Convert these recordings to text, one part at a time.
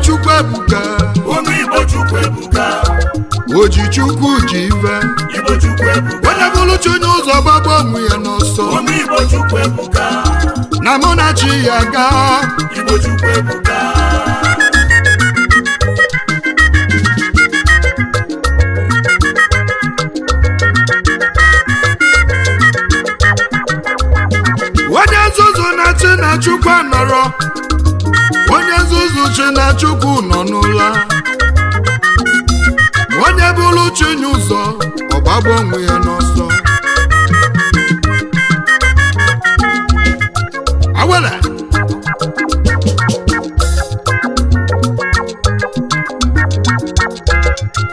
Chukwu ebuka. Ụmụ Igbo, Chukwu ebuka. Oji Chukwu ji ive. Igbo, Chukwu ebuka. Onye bụrụ Chinye ụzọ, gbagba onwe ya n'ọsọ. Ụmụ Igbo, Chukwu ebuka. Na mụ na chi ya gaa. Igbo, Chukwu ebuka. Onye nzuzu na chi na Chukwu nọrọ, onye nzuzu chi na Chukwu nọ n'ụla. Onye bụrụ Chinye ụzọ, ọgbagba onwe ya n'ọsọ. Awele.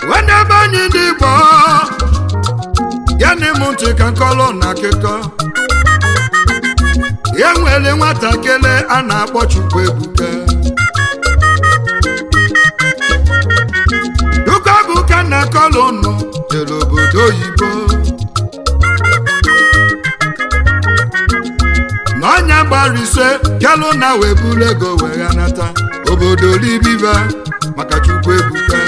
Nwanne be anyị, ndị Igbo ya na ịmụ ntị ka nkọlụ na akụkọ ya. Nwere nwatakịrị a na-akpọ Chukwuebuka. Chukwuebuka na kọlụ nọ jere obodo oyibo n'ọnya gbara 5 kelụ na wee buru ego wee ghanata obodo libiva maka Chukwuebuka.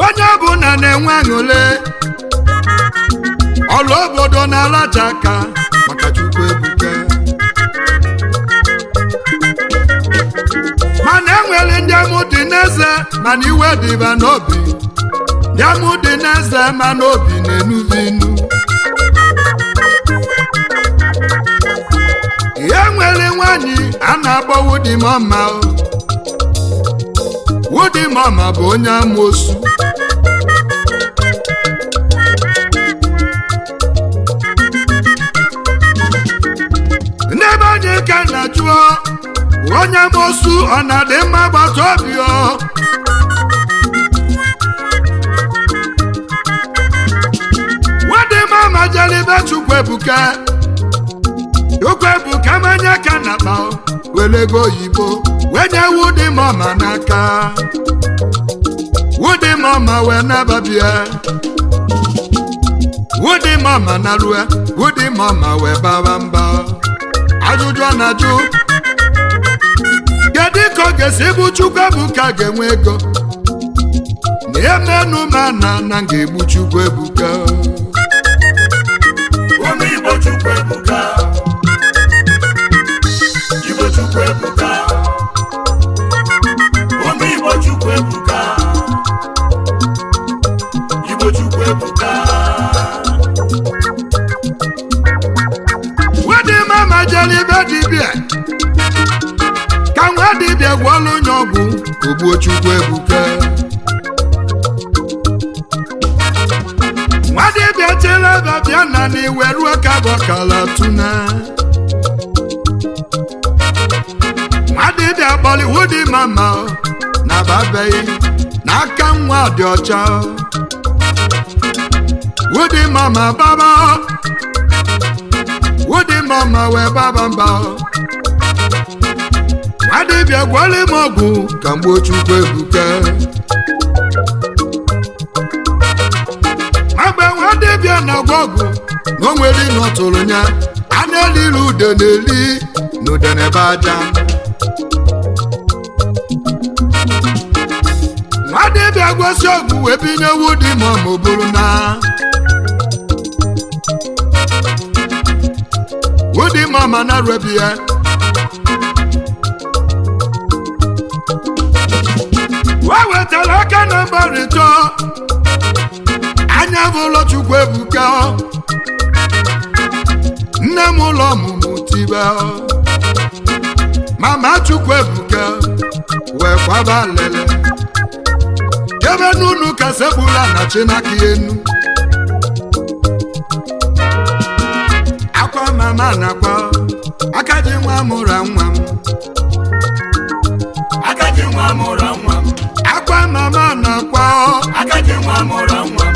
Onye ọbụla na-enwe aṅụle ọlụ, obodo na-alacha aka maka Chukwuebuka. Mana enwere ndị amụ dị n'eze, mana iwe dịba n'obi. Ndị amụ dị n'eze, mana obi na-enuvi inu. Ihe nwere nwanyị a na-akpọ Wudimọma. Wudimọma bụ onye amoosu. N'ebe anyị ka na jụọ, onye amoosu ọ na-adị mma gbata obi ọ? Wudimọma jelibe Chukwuebuka. Chukwuebuka manya ka na akpa were ego oyibo wee nye Wudimọma n'aka. Wudimọma wee nababia. Wudimọma na rue, Wudimọma wee baba mba. Ajụjụ a na-ajụ, kedu ka ọ ga-esi bụ Chukwuebuka ga-enwe ego na emenu ma na ga-egbu Chukwuebuka? Ụmụ Igbo, Chukwu ebuka. Igbo, Chukwu ebuka. Ụmụ Igbo, Chukwu ebuka. Igbo, Chukwu ebuka. Wudimọma jere ibe dibịa ka nwa dibịa gwọọlụ onye ọgwụ ka o gbuo Chukwuebuka. Nwa dibịa chere ebe bịa na n'iwe ruo ka bọkala tuna. Nwa dibịa kpọrọ Wudimọma na babeghị n'aka nwa dị ọcha. Wudimọma baba, Wudimọma wee baba mba. Nwa dibịa gwọọlụ m ọgwụ ka m gbuo Chukwuebuka. Mgbe nwa dibịa na-agwọ ọgwụ na o nwere ịnọ tụrụ ya a na-eliri ude na-eli na ude n'ebe aja. Nwa dibịa gwọsi ọgwụ wee binye Wudimọma, o buru na Wudimọma na rebi ya wee wetara aka na mgbarịta anya bụ ụlọ Chukwuebuka. Nne m ụlọ ọmụmụ tibe, mama Chukwuebuka wee kwaba lele jebe n'unu ka sekpula na chinaka enu akwa. Mama nakwa aka ji nwa mụra nwa m. Aka ji nwa mụrụ nwa m. Akwa mama nakwa. Aka ji nwa mụrụ nwa m.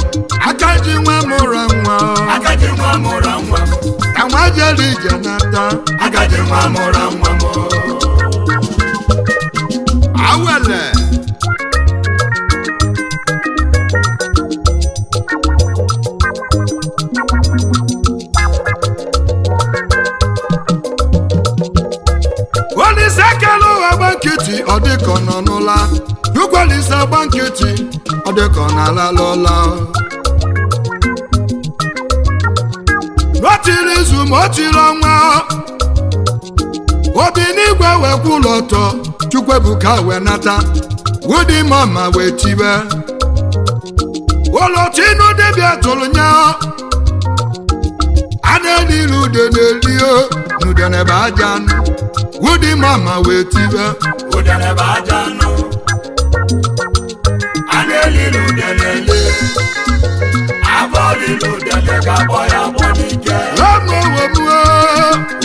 Aka ji nwa mụra nwa. Aka ji nwa mụrụ nwa m. Ka nwa jere ije nata. Aka ji nwa mụrụ nwa m. Awele. Olise kele ụwa gba nkịtị, ọ dịka ọ nọ n'ụla. Chukwu Olise gba nkịtị, ọ dịka ọ na-alala ụla. N'otiri izu ma o tiri ọnwa, obi n'igwe wee kwụlụ ọtọ. Chukwuebuka wee nata wudi mama wee tibe olotinu dibịa tụrụ nya a na-elili ude na-elio n'udene bụ aja anụ. Wudi mama wee tibe. Udene bụ aja anụ. A na-elili udene eli. Afọ lili udene ga-agbọ ya agbọ n'ike. Omowomuo.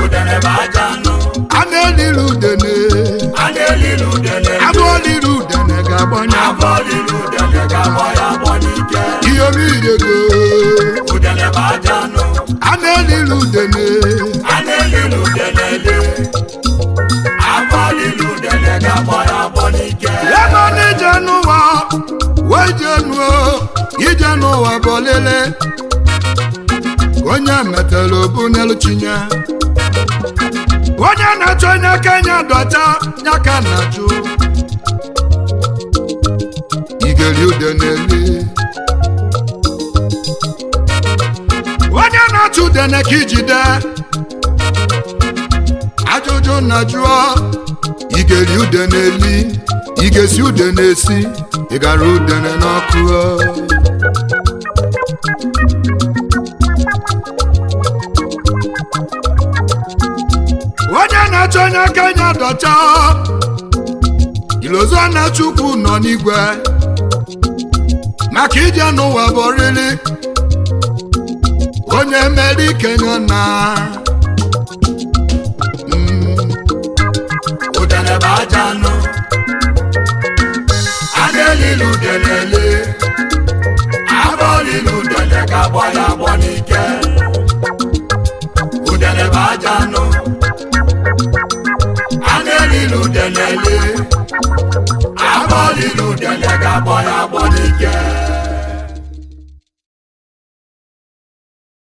Udene bụ aja anụ. A na-elili udene. A na-elili udene eli. Abụ olili udene ga-agbanye. Afọ lili udene ga-agbọ ya agbọ n'ike. Ihe omiyego. Udene bụ aja anụ. A na-elili udene. A na-elili udene eli. Afọ lili udene ga-agbọ ya agbọ n'ike. Ebe n'ije n'ụwa wee jee nuo ije n'ụwa bụ olile onye metara obu n'elu chinye onye na-achọ onye kenya dọcha ya ka na-achụ igeri ude n'eli onye na-achụ udene ka ijide ajụjụ na jụọ igeri ude n'eli igesi ude na-esi ịgara udene n'ọkụ. Onye na-achọ onye kenya dọcha ilozo na Chukwu nọ n'igwe maka ije n'ụwa bụ oriri onye meri kenya na Udene bụ aja anụ. A na-elili udene eli. Afọ lili udene ga-agbọ ya agbọ n'ike. Udene bụ aja anụ. A na-elili udene eli. Afọ lili udene ga-agbọ ya agbọ n'ike.